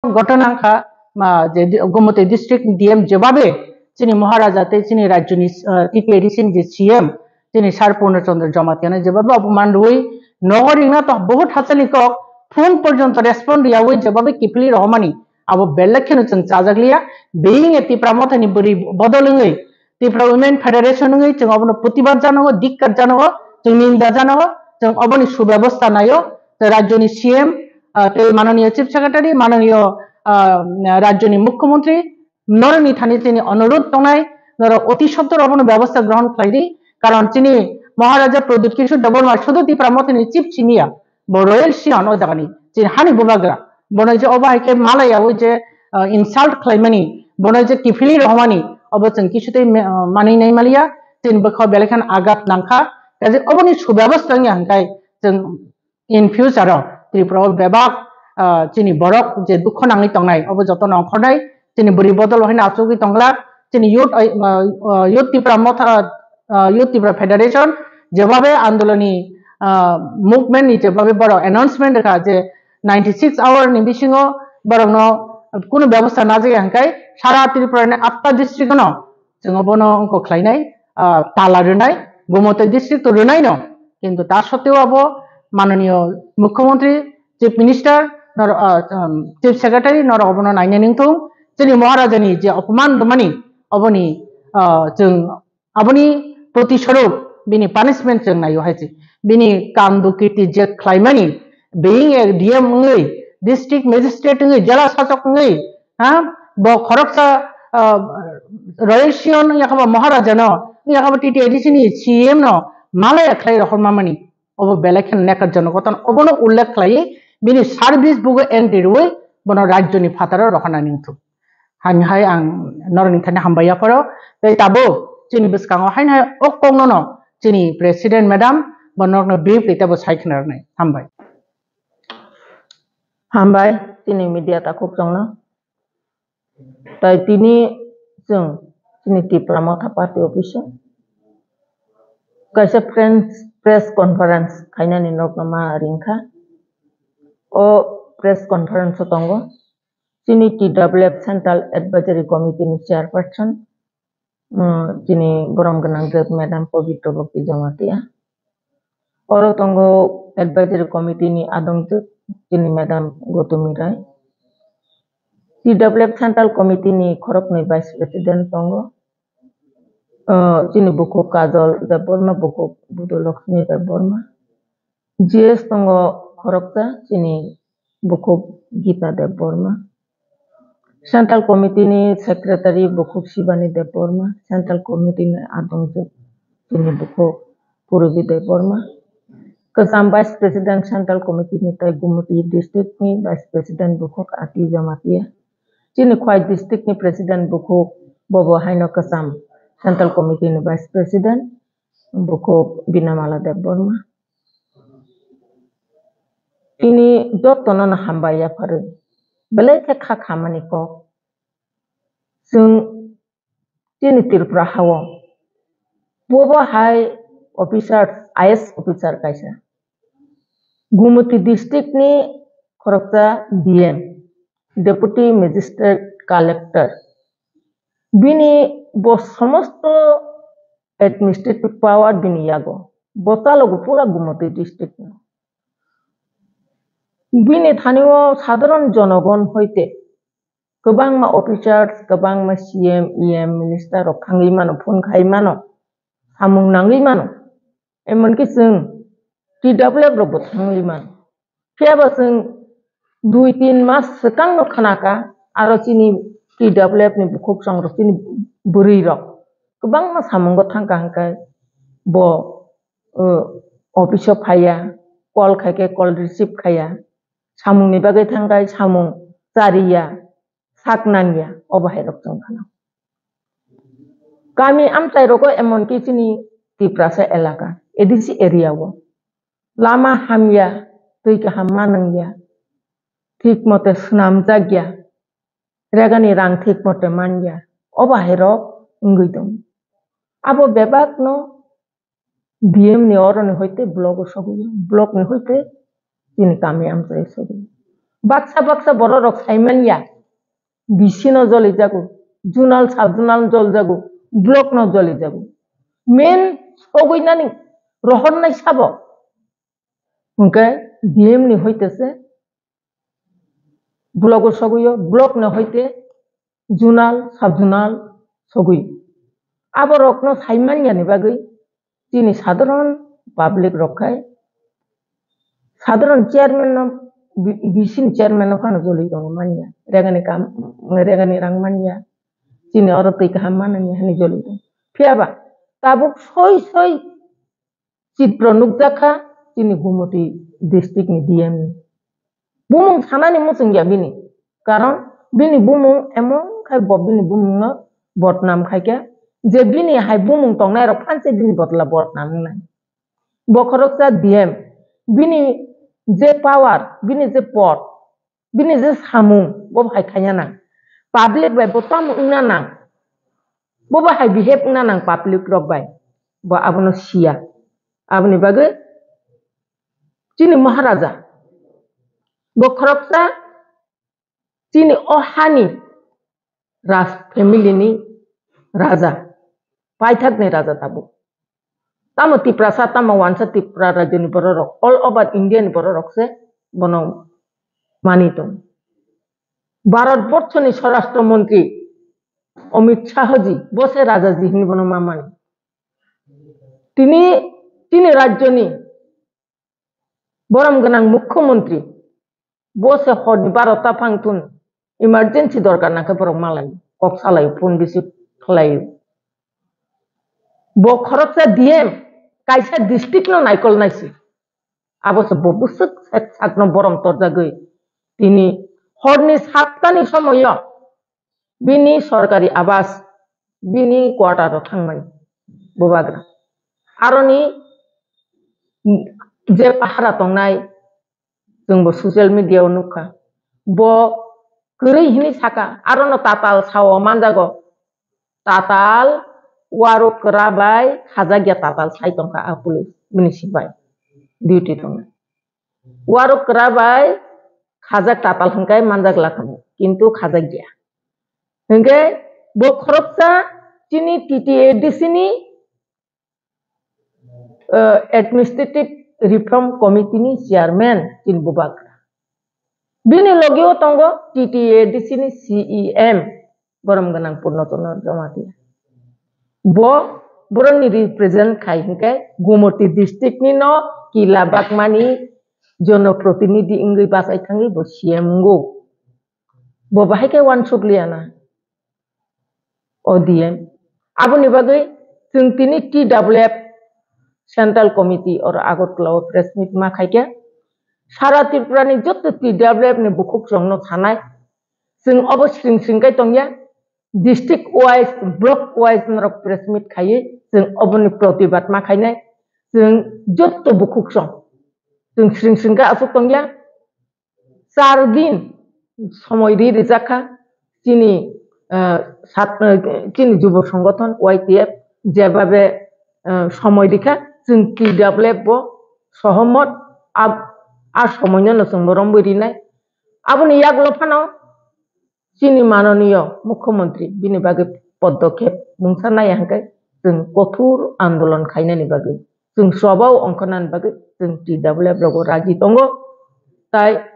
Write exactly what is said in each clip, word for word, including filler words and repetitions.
ghotona wngkha, ma, je di-, Gomoti district D M jebabe chini Maharaja tei chini rajyoni, ah, T P A D C ni je C M chini Sir Purno Chandra Jamatia no jebabe oboman rwi nogo ringna to bohut hachani kok phone porjonto respond riyawi jebabe kiphilwi rohormani abo belai kheno chwng chajakliya. Being a Tipra Mothani bwrwi bodol wngwi Tipra Women Federation wngwi chwng obono protibad janago, dikkar janago, chwng ninda janago, chwng oboni subebostha naio. Tei rajyoni C M, ah, tei mananiya Chief Secretary, mananiya, ah, rajyoni Mukhyamantri, norokni thani chini onurudh tongnai, norok oti sottor obono bebostha grohon khlai di. Karon chini Maharaja Pradyut Kishore Debbarma sudu Tipra Mothani chief simi ya, bo royal siyang o jagani, chini hani bubagra. Bono je obo hai khe malaya o je, ah, insult khlaimani, bono je kiphilwi rohormani, obo chwng kisu tei me-, ah, manwi nai maliya, chini bwkha belai kheno agat nangkha. Kaje oboni subebostha wngya hwnkhe chwng in future o Tripura o bebak, ah, chini borok je dukho nangwi tongnai, obo jotono ongkhornai, chini bwrwi bodol haino achugwi tongla, chini youth, ah, ah, youth Tipra Motha, ah, youth Tipra Federation jebabe andoloni, ah, movement ni jebabe borok announcement rwkha je ninety six hour ni bisingo borokno kunu bebostha najagya hwnkhe sara Tripura ni atta district no chwng obono wngkok khlainai, ah, tala rwnai, Gomoti district to rwnai no, kintu ta sotteo abo mananiyo Mukhyamantri, Chief Minister, nor-, ah, um, Chief Secretary norok obono nainani wngthung, chini Maharajani je opoman rwmani oboni, ah, chwng aboni protiswarup bini punishment chwng naio hai se. Bini kam dukirti je khlaimani, being a D M wngwi, district magistrate wngwi, jela sasok wngwi, ha, bo khoroksa, ah, royal siyong yakaba Maharaja no, yakaba T T A D C ni C M no malaya khlai rohormamani. Obo belai kheno nekar jono goton, obono ullekh khlai bini service bugo entry rwi bono rajyoni phataro rohornani wngthung. Hani hai ang norokni thani hambai yapharo. Tei tabuk chini bwskango haino hai o kokno no chini president madam bo norokno briefly teibo sai khna rwnai. Hambai. Hambai chini media takhuk chongno. Tai tini chwng chini Tipra Motha Party office o kaisa press, press conference khainani nokno ma ringkha. O press conference o tongo chini T W F Central Advisory Committee ni chairperson, um, chini borom gwnang je Madam Pabitra Bhakti Jamatia. Oro tongo advisory committee ni adong je chini Madam Gautami Rai. T W F Central Committee ni khoroknwi vice president tongo. Uh, chini bukhuk Kajol Debbarma, bukhuk Budolakshmi Debbarma. G S tongo khoroksa chini bukhuk Gita Debbarma. Central Committee ni Secretary bukhuk Shibani Debbarma. Central Committee ni adongjwk chini bukhuk Purbi Debbarma. Kwcham Vice President Central Committee ni tei Gumoti District ni Vice President bukhuk Ati Jamatia. Chini Khwai District ni President bukhuk bobo haino kwcham Central Committee ni Vice President bukhuk Binamala Debbarma. Tini jotono no hambai yapharwi. Belai khe kha khamani kok. Chwng chini Tripura hao. Bobo hai officer, I A S officer kaisa. Gumoti district ni khoroksa D M, Deputy Magistrate Collector. Bini bo somosto administrative power bini yago. Bo chalogo pura Gumoti district no. Bini thani o sadharon jonogon hoite kwbangma officers, kwbangma C M, E M, minister rok thangwi mano, phone khai mano, samung nangwi mano. Emonki chwng T W F rokbo thangwi mano. Phiya bo chwng dui tin mas swkang no khna kha, aro chini T W F ni bukhuk chwng rok, chini bwrwi rok kwbangma samungo thang kha, hwnkhe bo, uh, office o phaiya, call khai khe call receive khaiya, samung ni bagwi thang khe samung chariya, sak nangya, obo hai rok chwng phano. Kami amchai rogo emonki chini Tiprasa elaka, A D C area o lama hamya, twi kaham ma nangya, thik mote swnamjakya, regani rang thik mote manya, obo hai rok wngwi tongo. Abo bebak no D M ni oro ni hoite block o sogwi, block ni hoite chini kami amchai sogwi. Baksa baksa borok rok sai manya, B C no joli jago, zonal, sub zonal joli jago, block no joli jago. Main sogwi nani rohornai sabo. Hwnkhe D M ni hoite se block o sogwi o, block ni hoite zonal, sub zonal sogwi. Abo rok no sai manya ni bagwi chini sadharon public rok khai, sadharon chairman no, B-, B C ni chairman no phano joli tongo manya, regani kam, regani rang manya, chini oro twi kaham manani hani joli tongo. Phiya ba tabuk soi soi chitro nukjakha chini Gumoti district ni D M ni. Bumung sanani muchung ya bini. Karon bini bumung emon khai bo bini bumung no bodnam khaikha je bini hai bumung tongnai rok phanse bini bodla bodnam wngnai. Bo khoroksa D M, bini je power, bini je pod, bini je samung, bo hai khaina nang. Public bai bo tamo wngna nang. Bo bo hai behave wngna nang public rok bai. Bo abono siya. Aboni bagwi chini Maharaja. Bo khoroksa chini o hani Raj family ni raja. Paithak ni raja tabuk. Tamo Tiprasa, tamo wansa Tripura rajyo ni borok rok, all over India ni borok rok se bono mani tong. Bharat borso ni Swarashtra Montri Amit Shah ji, bo se raja ji hinwi bono ma mani. Tini, tini rajyo ni borom gwnang mukhyamantri, bo se hor ni barota phang thun emergency dorkar nangkhe borok malai kok salai phone receive khlai. Bo khoroksa D M kaisa district no naikol naisi. Abo se bo bwswk sak sak no borom torjagwi tini hor ni satta ni somoyo bini sorkari abas, bini quarter o thangmani bubagra. Aroni je pahara tongnai, chwngbo social media o nukha. Bo kwrwi hinwi saka, arono tatal sao manjago. Tatal warok kwra bai khajak ya tatal sai tongkha a police bini sipai duty tongnai. Warok kwra bai khajak tatal hwnkhe manjak lakha bo, kintu khajak ya. Hwnkhe bo khoroksa chini T T A D C ni, eh, Administrative Reform Committee ni chairman chini bubagra. Bini logeo tongo T T A D C ni C E M, borom gwnang Purno Chandra Jamatia. Bo borokni represent khai hwnkhe Gumoti district ni no kila bakmani jonoprotinidhi wngwi bachai thangwi bo C M wngo. Bo bahai khe uansuk liya na. O D M. Aboni bagwi chwng tini T W F Central Committee oro Agartala o press meet ma khaikha. Sara Tripura ni joto T W F ni bukhuk chwng no sanai. Chwng obo sring sring kai tongya. District wise, block wise norok press meet khaiwi chwng oboni protibad ma khainai. Chwng joto bukhuk chwng. Chwng sring sring kai aswk tongya. Char din somoi ri rijak kha chini, eh, sat-, eh, chini jubo songothon Y T F jebabe, eh, somoi rikha, chwng T W F bo sohomot ab-, a somoino no chwngbo romwi rinai. Aboni yaklo phano chini manoniyo mukhyamantri bini bagwi podokhep mungsa naiya hwnkhe chwng kothor andolon khainani bagwi, chwng chobao ongkhornani bagwi chwng T W F rogo raji tongo. Tai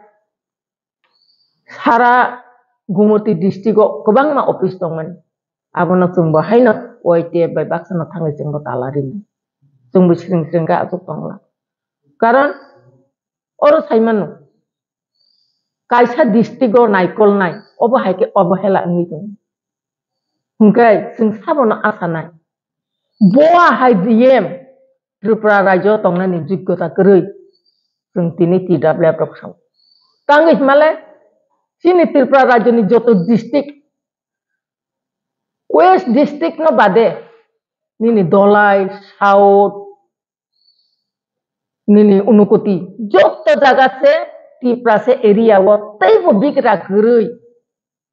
sara Gumoti district o kwbangma office tongmani. Abono chwngbo haino Y T F bai baksano thangwi chwngbo tala rinai. Chwngbo sring sring khe aswk tongla. Karon oro saimano, kaisa district o naikolnai, obo hai khe obohela wngwi tongo. Hwnkhe chwng sabono asanai, bo hai D M Tripura rajyo tongnani joggota kwrwi, chwng tini T W F rok sao. Tangwi himale chini Tripura rajyoni joto district, West district no bade, nini Dolai, South, nini Unukoti, joto jaga se Tipra se area o teibo bigra kwrwi,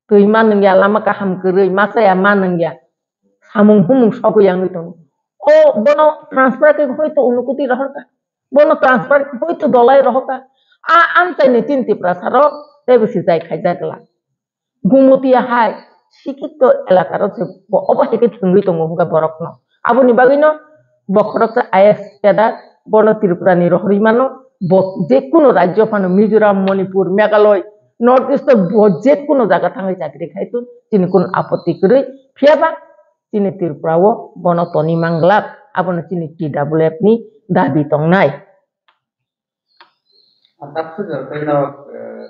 twi ma nungya, lama kaham kwrwi, machaya ma nungya, samung humung sogwi yangwi tongo. O bono transfer khe hoito Unukoti rohorkha, bono transfer khe hoito Dolai rohorkha. A amchaini chini Tiprasa rok teibo se jai khaijak glak. Gumutia hai sikito elakaro se bo obo hai khe thwngwi tongo hwnkha borokno. Aboni bagwino bo khoroksa I A S cadre, bono Tripura ni rohorwi mano, bo jekunu rajyo phano Mizoram, Manipur, Meghalaya, North East o bo jekunu jaga thangwi chakri khai tong, chini kunu apotti kwrwi. Phiyaba chini Tripura o bono toni manglak, abono chini T W F ni dabi tongnai. Ang tabuk sujak tei no, eh,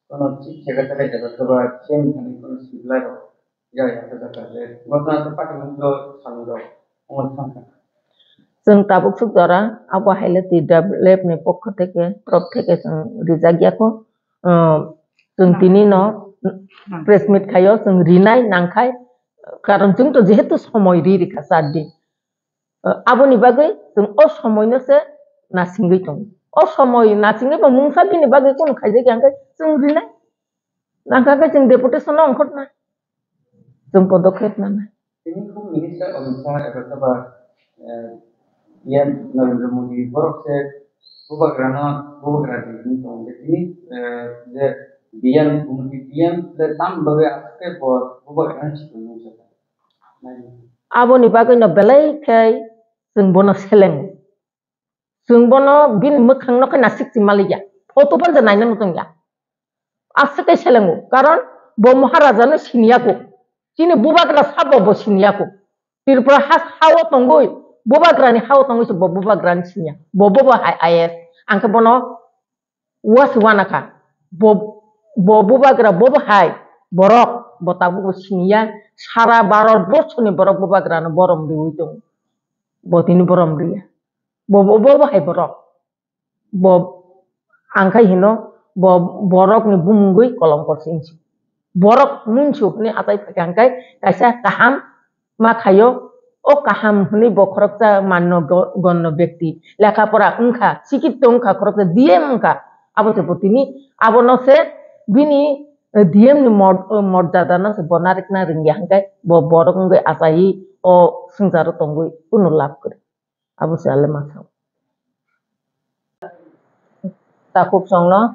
kono chief secretary eba soba C M thani kono sibilai rok ya ya sujak ka je gotna se party munglo salung rok omo thangkha. Chwng tabuk suk jora abo haile T W F ni pokho theke, top theke chwng rijak ya kho. Eh, chwng tini no press meet khaio, chwng rinai nangkhai, karon chwng to jehetu somoi ri rikha char din. Eh, aboni bagwi chwng o somoino se nasingwi tongo. O somoi nasingwi bo mungsa bini bagwi kunu khaijak ya hwnkhe chwng rinai. Nangkha khe chwng deputation no ongkhornai. Chwng podokhep nanai. Tini khung minister Amit Shah eba soba, eh, P M Narendra Modi borok se bubagrano bubagra di hwnwi tongo. Tini, eh, je D M, Gumti D M le tam bagwi aske bo bubagrano sikon nung sakha. Aboni bagwino belai khe chwng bono selengo. Chwng bono bini mwkhang no khe nasik si malik ya. Photo phano je naina muchung ya. Aswk khe selengo. Karon bo Maharaja no siniya kho. Chini bubagra sabo bo siniya kho. Tripura ha, ha-o tongwi, bubagra ni ha-o tongwi se bo bubagra ni siniya. Bo, bo, bo hai I A S. Ang khe bono Uas uana kha. Bo, bo bubagra bo bo hai borok bo tabuk bo siniya, sara Bharat borso ni borok bubagra no borom riwi tongo. Bo tini borom riya. Bo, bo, bo, bo hai borok. Bo ang khai hino bo borok ni bumungwi kolom kor se wngsi. Borok mungsu hwnwi achai phaikha hwnkhe kaisa kaham ma khaio, o kaham hwnwi bo khoroksa manno go-, gonno bekti. Lekha pora wngkha, sikito wngkha, khoroksa D M wngkha. Abo se bo tini, abono se bini, eh, D M ni mor-, morjada no se bo narikna rwngya hwnkhe bo borok wngwi achaiwi o swngcharo tongwi kunu lab kwrwi. Abo se ale masa. Takhuk chwngno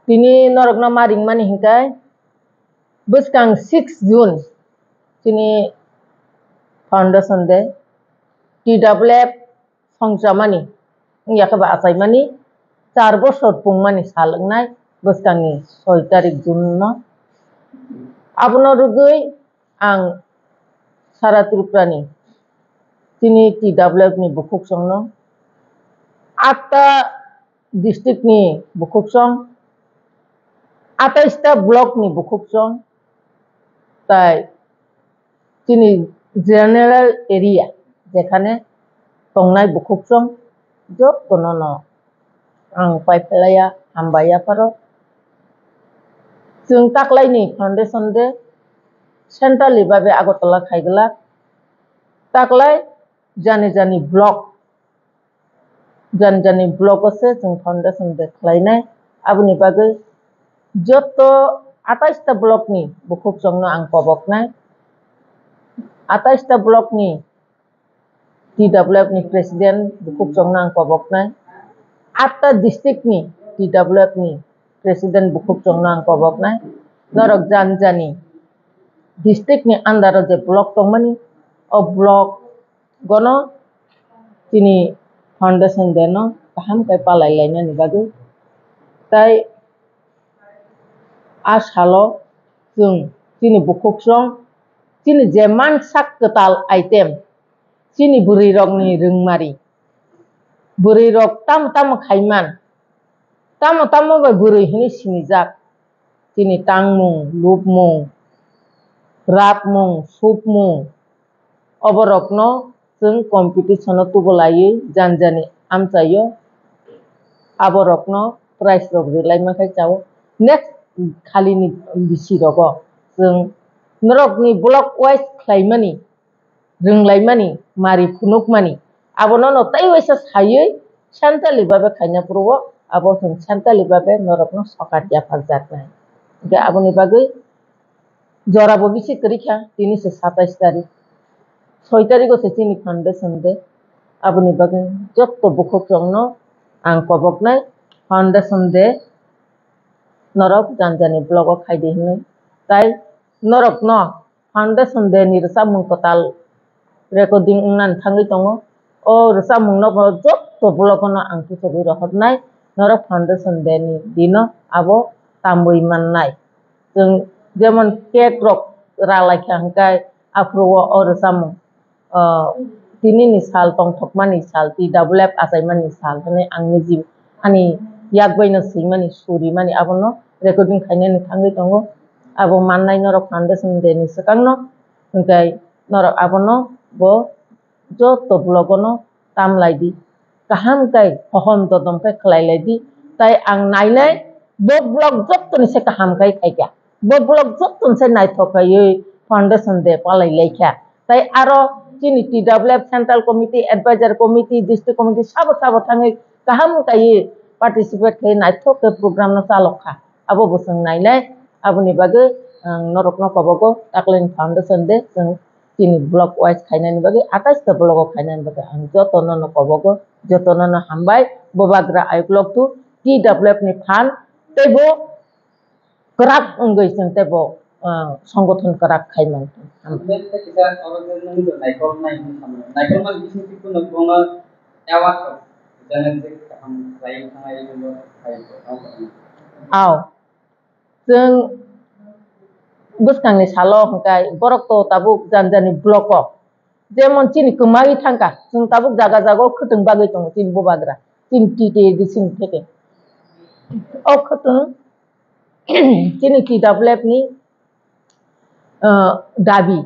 tini norokno ma ringmani hwnkhe bwskang six June chini Foundation Day, T W F songchamani wngya khe ba achaimani char bosor pungmani sal wngnai bwskangni soi tarik June no. Abono rwgwi ang sara Tripura ni chini T W F ni bukhuk chwngno, atta district ni bukhuk chwng, atais ta block ni bukhuk chwng, tai chini general area jekhane tongnai bukhuk chwng jotono no ang paiphlaiya, hambai yapharo. Chwng taklaini Foundation Day centrally babe Agartala khaiglak. Taklai jani jani block, jani jani block o se chwng Foundation Day khlainai. Aboni bagwi joto atais ta block ni bukhuk chwngno ang koboknai. Atais ta block ni T W F ni president bukhuk chwngno ang koboknai. Atta district ni T W F ni president bukhuk chwngno ang koboknai. Norok jani jani district ni under o je block tongmani, o block gono chini Foundation Day no kaham khe palai lainani bagwi. Tai a salo chwng chini bukhuk chwng, chini je mansak kwtal item, chini bwrwi rokni rwngmari, bwrwi rok tamo tamo khaiman, tamo tamo bai bwrwi hwnwi sinijak, chini tangmung, lubmung, ratmung, supmung, oborokno chwng competition o tubu laiwi jani jani amchaio, aborokno prize rok rwlai mankha chao. Next khalini bisi rogo chwng norokni block wise khlaimani, rwnglaimani, mari phunukmani, abono no tei waisa saiwi centrally babe khaina phuru o abo chwng centrally babe norokno sokat yapharjaknai. Hwnkhe aboni bagwi Jora bo bisi kwrwi kha, tini se satais tarik. Soi tarigo se chini Foundation Day. Aboni bagwi jotto bukhuk chwngno ang koboknai Foundation Day norok jani jani block o khaidi hinwi. Tai norokno Foundation Day ni rwchapmung kwtal recording wngnani thangwi tongo. O rwchapmungno bo jotto block-o no ang kuchugwi rohornai, norok Foundation Day ni dino abo tamwi mannai. Chwng jemon cake rok ralaikha hwnkhe aphuru o, o rwchapmung, ah, tinini sal tongthokmani sal, T W F achaimani sal hwnwi ang niji ani yak baino swimani, surimani abono recording khainani thangwi tongo. Abo mannai norok Foundation Day ni swkangno, hwnkhe norok abono bo joto block-o no tamlai di. Kaham khe, hohom dodom khe khlai lai di. Tai ang nainai, bo block jottoni se kaham khe khaikha. Bo block jottoni se naithok khaiwi Foundation Day palai laikha. Tai aro chini T W F Central Committee, Advisor Committee, District Committee sabo sabo thangwi kaham kaiwi participate khai naithok khe program no chalokha. Abo bo chwng nainai, aboni bagwi ang norokno kobogo takleni Foundation Day chwng chini block wise khainani bagwi, atais ta block o khainani bagwi ang jotono no kobogo, jotono no hambai. Bubagra ayuk lok tu T W F ni phan teibo kwrak wngwi chwng teibo, ah, songgothon kwrak khai mantong. Hambai. Bebak khe kisa oro je nung do naikolnai hinwi samung. Naikolmani bisingtwi phano bono yawa kok. Jana je kaham khlaiwi thangai rwgo, hai kok. Aw. Chwng bwskangni salo hwnkhe borok to tabuk jani jani block o, jemon chini kwmawi thangkha, chwng tabuk jaga jaga o khwtwng bagwi tongo chini bubagra, chini T T A D C ni theke. O khwtwng chini T W F ni, ah, dabi,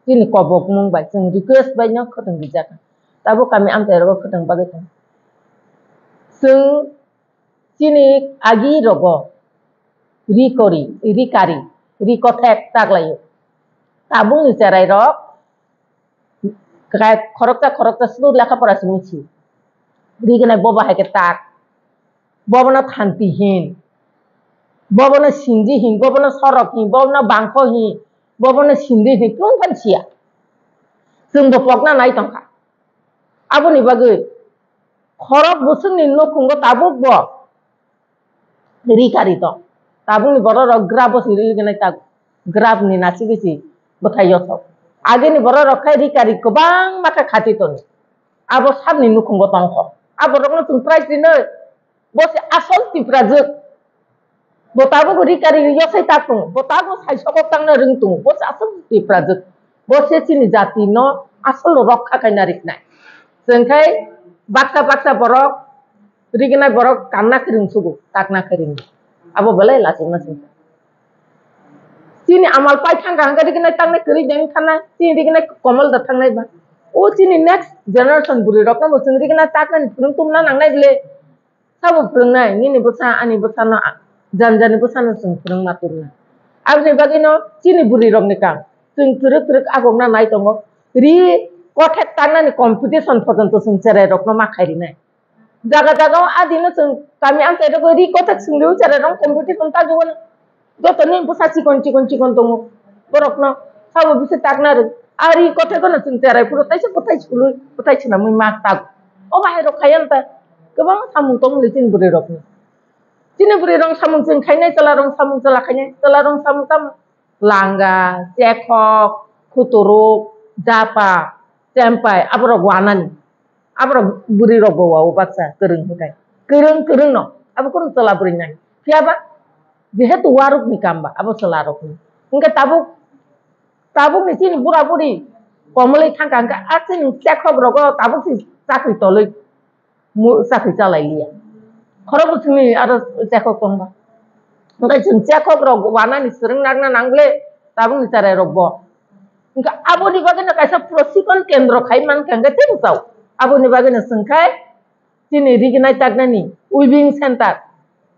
chini kobokmung bai, chwng request bai no khwtwng rijak. Tabuk kami amchai rogo khwtwng bagwi tongo. Chwng chini agi rogo ri kori, ri kari, ri kothek tak laio. Tabukni cherai rok khoroksa khoroksa sudu lekha pora simi si. Ri gwnai bo bahai khe tak. Bobono thanti hin. Bobono sindi hin, bobono sorok hin, bobono bangkho hin, bobono sindi hin, tungphan siya. Chwngbo pokna nai tongkha. Aboni bagwi khorok bwswkni nukhungo tabukbo ri kari tong. Tabukni borok rok grab bo si ri gwnai tak, grab ni nasi bisi bwthai yosok. Agini borok rok khai ri kari kwbangma khe khati toni. Abo sabni nukhungo tongkho. Abo rokno chwng prize rinai. Bo se asol Tiprajwk. Bo tabuk ri kari ri yosai tak tongo. Bo tabuk sai sokok tangna rwng tongo. Bo se asol Tiprajwk. Bo se chini jati no asol rokha khaina riknai. Chwng khai baksa baksa borok, rignai borok kanna khe rwng sugo, takna khe rwng. Abo belai lachima singkha. Chini amal pai thangkha hwnkhe rignai taknai kwrwi de wngkha na, chini rignai komol da thangnai ba. O chini next generation bwrwi rokno bo chwng rignai taknani phwrwng tongna nangnai bwle. Sabo phwrwngnai, nini bwsa, ani bwsano, a-, jani jani bwsano chwng phwrwngma tubunai. Aboni bagwino chini bwrwirokni kaam, chwng twrwk twrwk agokna nai tongo. Ri kothek taknani competition porjonto chwng cherairokno ma khai rinai. Jaga jaga o adino chwng kami amchairogwi ri kothek swngriwi cherairok competition tagwi mano. Jotoni bwsa chikon chikon chikon tongo. Borokno sabo bisi takna rwng. Ari kothai kono chwng cherai phuru taisa bwthai chului, bwthai swnamwi ma tago. Obo hai rok khai ya ta. Kwbangma samung tong mili chini bwrwi rokni. Chini bwrwi rok samung chwng khainai, chwla rok samung chwla khainai, chwla rok samung tamo. Langa, chekhok, khuturuk, japa, chempai, aborok wanani. Aborok bwrwi rokbo wao baksa kwrwng hwnkhe. Kwrwng, kwrwng no. Abo kunu chwla bwrwi nai. Phiyaba jehetu warukni kaam ba, abo chwla rokni. Hwnkhe tabuk, tabukni chini bura buri komolwi thangkha, hwnkhe a chini chekhok rogo tabuk si chakri tolwi mu-, chakri chalai liya. Khorokbo chini aro chekhok tongba. Hwnkhe chwng chekhok rok wanani swrwng nakna nang ble tabukni cherai rokbo. Hwnkhe aboni bagwino kaisa prosikon kendro khai mankha hwnkhe tei bwsao. Aboni bagwino chwng khai chini rignai taknani weaving center.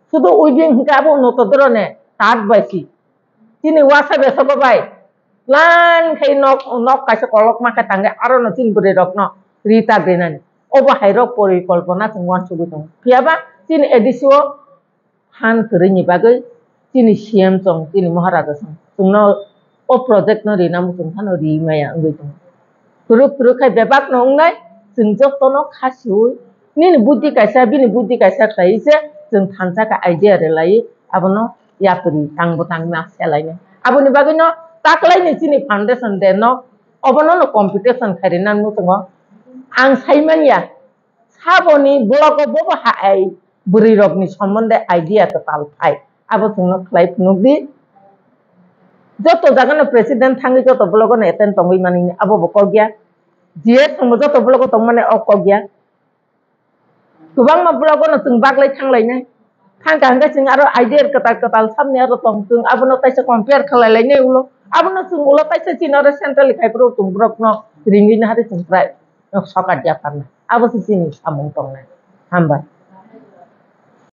Sudu weaving hwnkhe abo noto dorone tat bai si. Chini wasa besogo bai plan khai nok, nok kaisa kolok ma khe tangwi aro no chini bwrwi rokno ri tak rinani. Obo hai rok porikolpona chwng uansugwi tongo. Phiyaba chini A D C o han kwrwini bagwi chini C M chwng, chini Maharaja chwng, chwngno o project no rina muchung phano ri maya wngwi tongo. Kwrwk kwrwk khai bebak no wngnai, chwng jotono kha siwi nini buddhi kaisa, bini buddhi kaisa khlaiwi se chwng thansa khe idea rwlaiwi Abono yapri tangbo tangma selainai. Aboni bagwino taklaini chini foundation day no obono no competition khairina muchungo. Ang saimanya saboni blogo bobo hai bwrwi rokni sombonde idea kwtal phai. Abo chwngno khlai phunukdi. Joto jagano president thangwi joto blogono attend tongwi manini abo bo kokya. G S chwngbo joto blogo tongmani o kokya. Kwbangma blogono chwng baglai thanglainai. Thangkha hwnkhe chwng aro idea kwtal kwtal samni aro tong chwng abono taisa compare khlai lainai ulo. Abono chwng ulo taisa chini aro central khai phuru chwng borokno ringwi nahari chwng try sokat ya parna. Abo se chini samung tongnai. Hambai.